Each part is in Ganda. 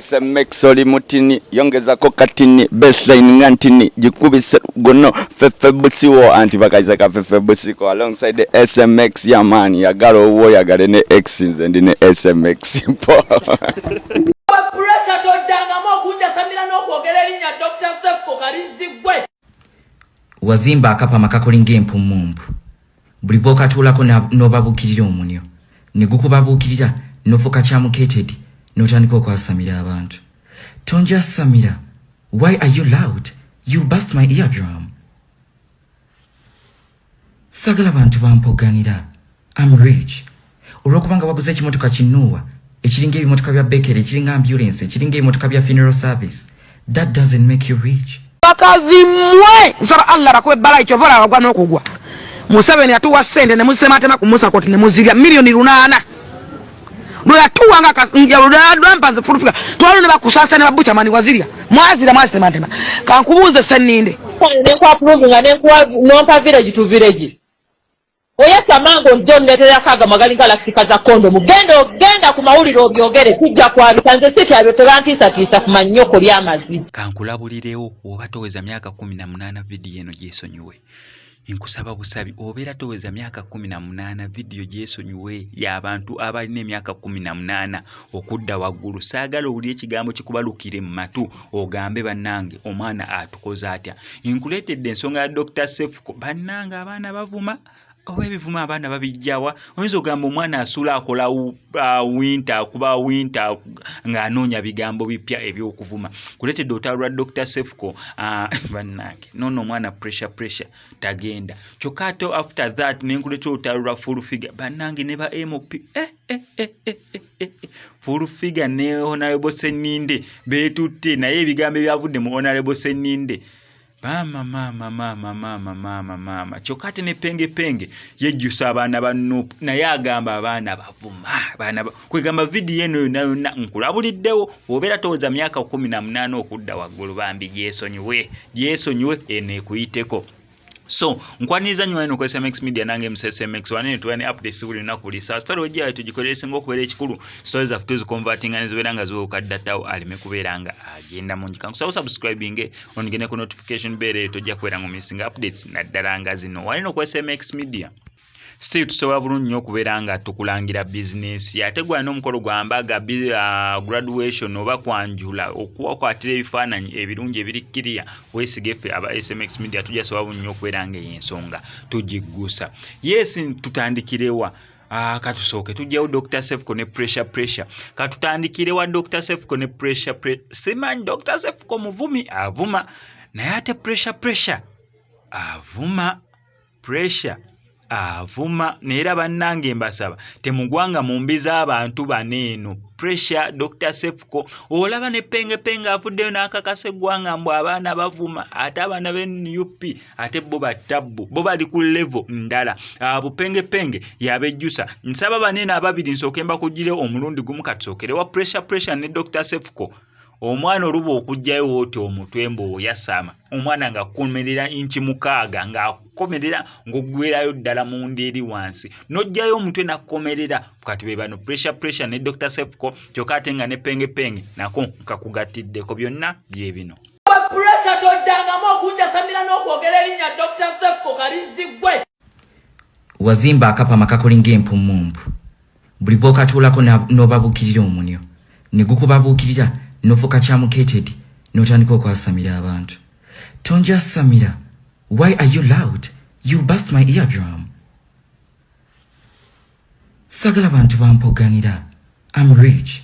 SMX oli mutini yongezako katini baseline nga ntini gikubise guno fefe busiwo anti bakayiza ka fefe busiko alongside the SMX ya man yagala owuwo yagale ne X nze ndi ne SMX mpo Pressure toddangamu okunjasamira n'okwogera erinnya Dr. Sefko Kalizzi ggwe. Wazimba akapama kakulinga empummumpu buli bw'okatuulako n'obabuukirira omunyo ne gukubabuukirira n'ofuuka kyamuketedi n'otandika okwasamira abantu. Tonjasamira, why are you loud? You bust my eardrum. Sagala bantu bampoganira. I'm rich. Olw'okubanga waguze ekimotoka kinuuwa ekiringa ebimotoka bya Becker, ekiringa ambulance, ekiringa ebimotoka bya funeral service, that doesn't make you rich. Bakazi mmwe, nsaba Allah bakuwe ebbalayi kyova olaba bagwa n'okugwa. Museveni yatuwa ssente ne muzitematema ku Musa koti ne muzirya miliyoni 8 lwe yatuwa nga lwampa nze fulufika twaliwo ne bakusaasa ne babuchamani wazirya mwazira mwazitematema. Kankubuuze Senninde. Nenkuwa nga nenkuwa nompa village to village oyasama ngo njo nneeterako agamwa galinga lasika za kondomu. Genda ogenda ku mawulire obyogere, tujja kwabika. Nze sityabyo, tebantiisatiisa ku mannyoko ly'amazzi. Kankulabulirewo, oba toweza myaka 18, vidiyo eno gyesonyiwe. Nkusaba busabi, obeera toweza myaka 18, vidiyo gyesonyiwe y'abantu abalina emyaka 18 okudda waggulu. Saagala owulire ekigambo kikubalukire mu matu ogambe, "Bannange, omwana atukoze atya?" Nkuleetedde ensonga ya Dr. Sefuko. Bannange, abaana bavuma oba ebivuma abaana babijjawa? Oyinza ogamba omwana asuula akola winter, akuba winter ng'anoonya bigambo bipya ebyokuvuma. Kuleetedde olutalo lwa Dr. Sefuko. Bannange, noono omwana pressure pressure tagenda. Kyokka ate after that nenkuleetera olutalo lwa Full Figure. Bannange, ne ba MP, eh, eh, eh, eh, eh, eh. Full Figure ne Honorable Seninde beetutte, naye ebigambo ebyavudde mu Honorable Seninde, maama, maama, maama, maama, maama, maama. Kyokka ate ne Penge Penge yejjusa abaana ba NUP, naye agamba abaana bavuma abaana kwegamba. Vidiyo eno yonna yonna nkulabuliddewo, obeera toweza myaka 18 okudda waggulu, bambi gyesonyiwe, gyesonyiwe eno ekuyiteko. So nkwaniriza nnyo wano ku SMX Media, nange MSMX wanene. Tuba ne updates buli lunaku, buli saa. Story wejjayo tugikolera esinga okubeera ekikulu. Story zaffe tuziconvertinga ne zibeera nga ziwewuka datawo aleme kubeera nga agenda mungi. Kankusaba subscribing, onigende ku notification bell eyo, tojja kubeera nga omissinga updates naddala nga zino wanene ku SMX Media. Still tusobola bulungi nnyo okubeera nga tukulangira bizinensi, ate gwalina omukolo gwa mbaga, graduation oba kwanjula, okuwakwatira ebifaananyi ebirungi ebiri kiriya, weesiga ffe aba SMX Media. Tujja sobola bulungi nnyo okubeera nga eyo ensonga tugiggusa. Yes, tutandikirewa? Katusooke tujjawo Dr. Sefco ne pressure pressure. Katutandikire wa Dr. Sefco ne pressure simanyi Dr. Sefco muvumi, avuma, naye ate pressure pressure avuma, pressure avuma. Naye era bannange, mbasaba temugwanga mu mbi z'abantu bano eno, pressure, Dr. Sefco. Olaba ne Pengepenge avuddeyo n'akakasa eggwanga mbu abaana bavuma, ate abaana be NUP ate bo battabbu, bo bali ku level ndala. Abo Pengepenge yabejjusa. Nsaba baneeno ababiri nsooke mbakugire omulundi gumu. Katusookere wa pressure pressure ne Dr. Sefco. Omwana oluba okuggyayo wooti omutwe mbu oyasama, omwana ng'akukomerera inchi 6, ng'akukomerera ng'oggwerayo ddala munda eri wansi, n'oggyayo omutwe n'akkomerera. Kati be bano pressure pressure ne Dr. Sefco. Kyokka ate nga ne Pengepenge nako nkakugattiddeko, byonna bye bino. Pressure toddangamu okunjasamira n'okwogera erinnya Dr. Sefko Kalizzi ggwe. Wazimba akapama kakulinga empummumpu buli bw'okatuulako n'obabuukirira omunyo ne gukubabuukirira n'ofuuka kyamuketedi n'otandika okwasamira abantu. Tonjasamira, why are you loud? You bust my eardrum. Sagala bantu bampoganira. I'm rich.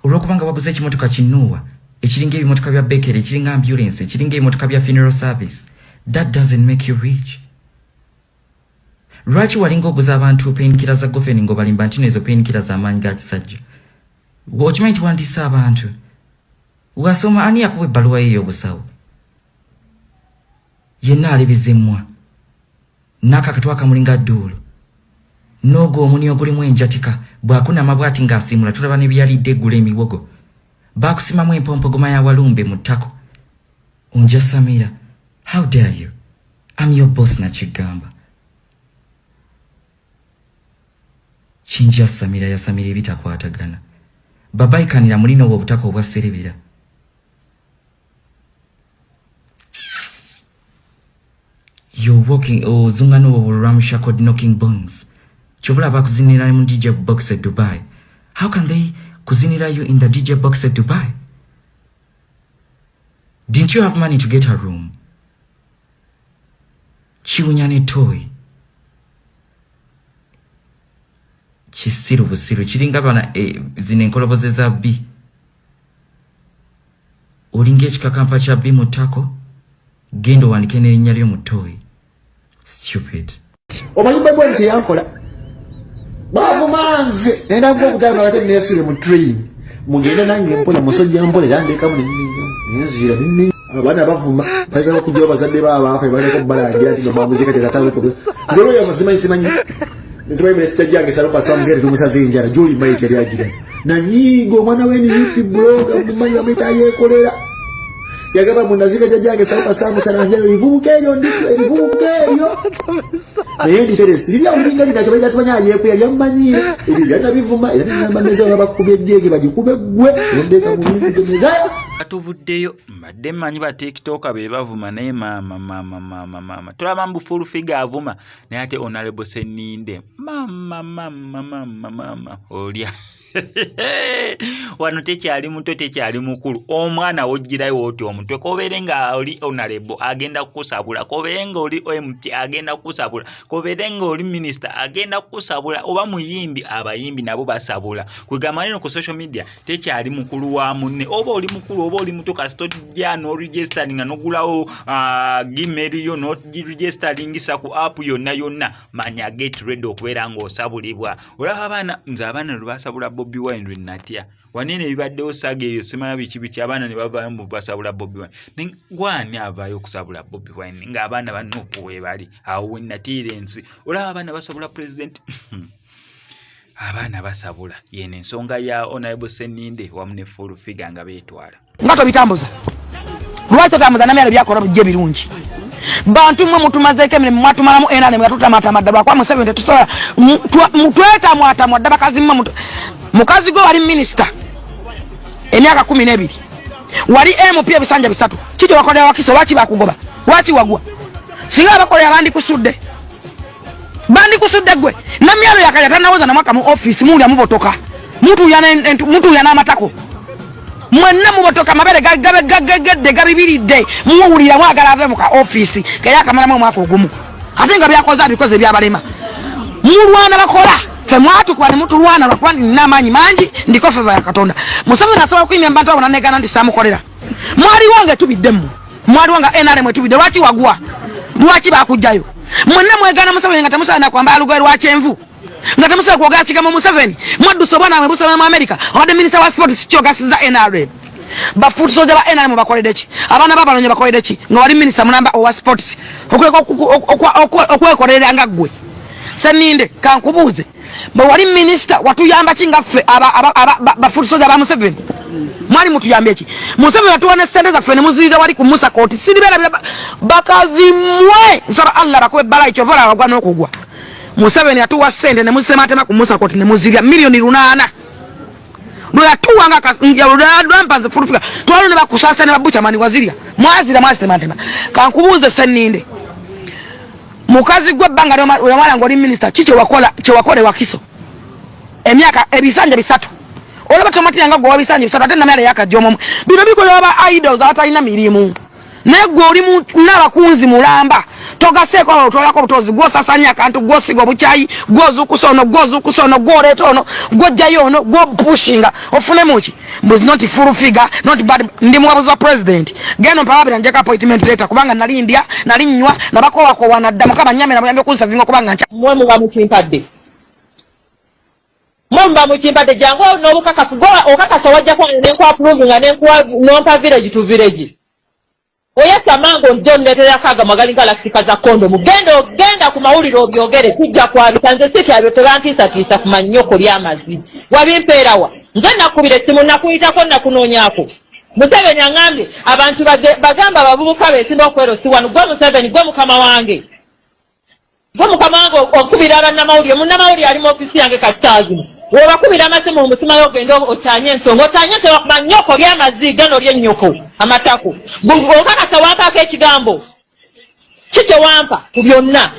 Olw'okubanga waguze ekimotoka kinuuwa ekiringa ebimotoka bya Becker, ekiringa ambulance, ekiringa ebimotoka bya funeral service, that doesn't make you rich. Lwaki walinga oguza abantu painkiller za Gofen ng'obalimba nti nezo painkiller z'amaanyi ga kisajja? Okimanyi nti wandiisa abantu? Wasoma ani? Yakuwa ebbaluwa ye ey'obusawo yenna alebeza emmwa n'akakatwa akamulinga dduulu n'ogwo omuni ogulimu enjatika. Bw'akunama bw'ati ng'asiimula, tulaba ne byalidde eggula emiwogo. Baakusimamu empompogoma ya walumbe mu ttako. Onjasamira, how dare you? I'm your boss. Nakigamba kinjasamira, yasamira ebitakwatagana. Babayikanira muli n'obwo obutaka obwa serebera. You're walking ozunga n'obwo bu ramshackle knocking bones. Kyova olaba bakuzinira mu DJ box at Dubai. How can they kuzinira you in the DJ box at Dubai? Didn't you have money to get a room? Kiwunya ne toy. Kisiru busiru kiringa bana eh, zino enkoloboze za B. Olinga ekikakampa kya B mu ttako, genda owandike n'erinnya lyo mu toy. Stupid. Omanyi Bobi Wine kyeyankola bavuma nze nenda kuba obutanga ate nesule mu train mugende nange mpola musojja mpola era ndekamu nenzira abaana bavuma bayinza okujjawo bazadde baabaafe baleka okubalangira nti nomamuzika terataweko nze lwoyo amazima nsimanyi nsimanyi minisita jange salopa samuzika tetumusaze enjala gyoli mayi teyali agira nanyiiga omwana we nup blog mumanyi bamuyita yekolera yagamba munazika jajjange sauka samusana njalo ebivubuka eryo ebivubuka eryo naye nditeresi lirya olinga linakyo balina simanya ayekuya lyammanyiire ebyo byanabivuma era nengamba meza baba bakubye ejjeege bagikube ggwe nondeeka mu bintu meza Batuvuddeyo mbadde mmanyi ba tiktoka be bavuma naye maama maama maama maama tulaba mbu full figure avuma naye ate honorable Sseninde maama maama maama maama olya wano tekyali muto tekyali mukulu omwana wojjirayo oti omutwe kobeere nga oli honorable agenda kukusabula kobeere nga oli mp agenda kukusabula kobeere nga oli minisita agenda kukusabula oba muyimbi abayimbi nabo basabula kwegamba neno ku social media tekyali mukulu wa munne oba oli mukulu oba oli muto kasita ojja n'oregisteringa nogulawo uh, gmail yo n'ogiregisteringisa ku app yonna yonna manya get ready okubeera ng'osabulibwa olaba abaana nze abaana lwe basabula bobi wine lwe natya wanene ebibaddewo saga eyo simanya biki biki abaana ne bavaayo mbu basabula bobi wine gwani avaayo okusabula bobi wine ng'abaana banupu webali awo we natiira ensi olaba abaana basabula president abaana basabula yeno ensonga ya honorable Sseninde wamu ne full figure nga beetwala nga tobitambuza lwaki totambuza namyalo byakola bujja ebirungi bantu mwe mutumazeeko emirimu mwatumalamu nrm nga tutamaatamadda lwakuba museveni tetusobola twetamwatamwa dda bakazi mwe mukazi gwe wali minisita emyaka 12 wali mp ebisanja bisatu kiki wakolera wakiso lwaki bakugoba lwaki wagwa singa abakolera bandikusudde bandikusudde gwe namyalo yakaya tanawoza namwaka mu office mulya mubotoka mutuya n'amatako mwenna mubotoka amabere gagegedde gabibiridde muwulira mwagala ave muka office keyakamalamu omwaka ogumu ate nga byakoze abikoze byabalema mulwana bakola fe mwatukuba ne mutulwana lwakuba nina amaanyi mangi ndiko feva ya katonda museveni asobola okuyimya mu bantu abo nanegana nti samukolera mwaliwo nga etubidde mmwe mwaliwo nga nrm etubidde lwaki wagwa lwaki bakugjayo mwenna mwegana museveni nga temusaana kwambala lugoye lwa kyenvu nga temusobola kwogera kigambo museveni mwaddusa obwana bwe busoma mu america obadde minisita wa sport sikyogasiza nrm bafoot soldier ba nrm bakoledde ki abaana babalonye bakoledde ki nga wali minisita mulamba owa sports okuleka okwekolerera nga ggwe seninde kankubuuze bwe wali minisita watuyamba ki nga ffe bafoot soldier ba museveni mwali mutuyambye ki museveni atuwa ne sente zaffe ne muzirira wali ku musa kooti siribeerabira bakazi mwe nsaba allah bakube balayi kyova olaba bagwa n'okugwa museveni atuwa sente ne muzitematema ku musa kooti ne muzirya miliyoni 800 lweyatuwa nga lwampa nze fulufika twalo ne bakusasa ne babucha mani wazirya mwazira mwazitematema kankubuuze seninde mukazi gwe ebbanga lyewamala ng'oli minisita ki kyewakola kyewakola ewakiso emyaka ebisanja bisatu olaba tomatira nga gwe wabisanja bisatu ate namyala yakajja omumu bino bikolebwa ba idols abatalina mirimu naye gwe oli nabakunzi mulamba togaseeko awo otwalako obutozi gwosasanya akantu gwosiga obukyayi gwozukusa ono gwozukusa ono gwoleeta ono gwojjayo ono gwopushinga ofunemuki mbu not full figure not bad ndi muwabuzi wa president genda mpawabira njeko appointment letter kubanga nali ndya nali nywa nabakowakowa nadda mukama nyamira muyambe okunsavinga okubanga nca mwe muba mukimpadde mwe muba mukimpadde jangu n'obukakafu gwe okakasa wajja kwange nenkuwa prove nga nenkuwa nompa village to village oyasama nga ojja onneeterako agamwa galinga lastika za kondomu genda ogenda ku mawulire obyogere tujja kwabika nze sikyabyo tebantiisatiisa ku mannyoko ly'amazi wabimpeerawa nze nakubira essimu nakuyitako nakunoonyaako museveni aŋambye abantu bagamba abavubuka beesimba okwerosi wano gwe museveni gwe mukama wange gwe mukama wange okubira abannamawulire munnamawulire ali mu ofiisi yange kati saa zino Wobakubira amasimu omusimayo ogende otanye ensonga otanye ensonga kuba nnyoko lyamazi gano lyennyoko amatako okakasa wampaako ekigambo ki kye wampa ku byonna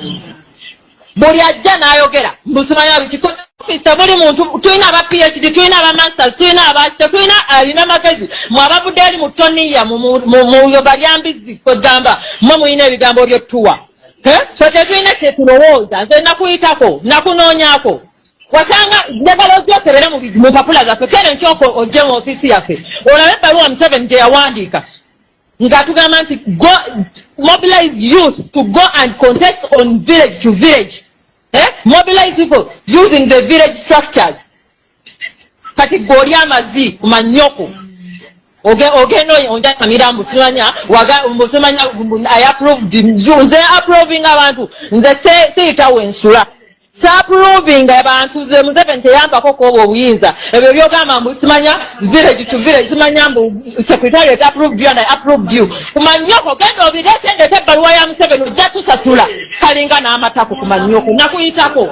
buli ajja n'ayogera mbusimayo abikikoofisa buli muntu tulina aba phd tulina aba masters tulina aba tetulina alina magezi mwe abavudde eri mu toniya mu yoga lya mbizzi kwegamba mwe mulina ebigambo byottuwa fe tetulina kyetulowooza nze nakuyitako nakunoonyako wasanga njagala ogyokebere mu mpapula zaffe kere nkyoko ojje mu ofiisi yaffe olabe ebbaluwa Museveni gye yawandiika ng'atugamba nti go mobilize youth to go and contest on village to village, eh? Mobilize people using the village structures. Kati gwe oli amazi ku manyoko ogenda onjasamira mbu simanya mbu simanya I approved nze approving abantu nze siyitawo ensula sapproving abantu nze Museveni teyampako kwoba obuyinza ebyo byogamba mbu simanya village to village simanya mbu secretariat approved you and I approved you kumanyoko genda obireete ndeete ebbaluwa ya Museveni ojja tusasula kalinga n'amatako kumanyoko nakuyitako.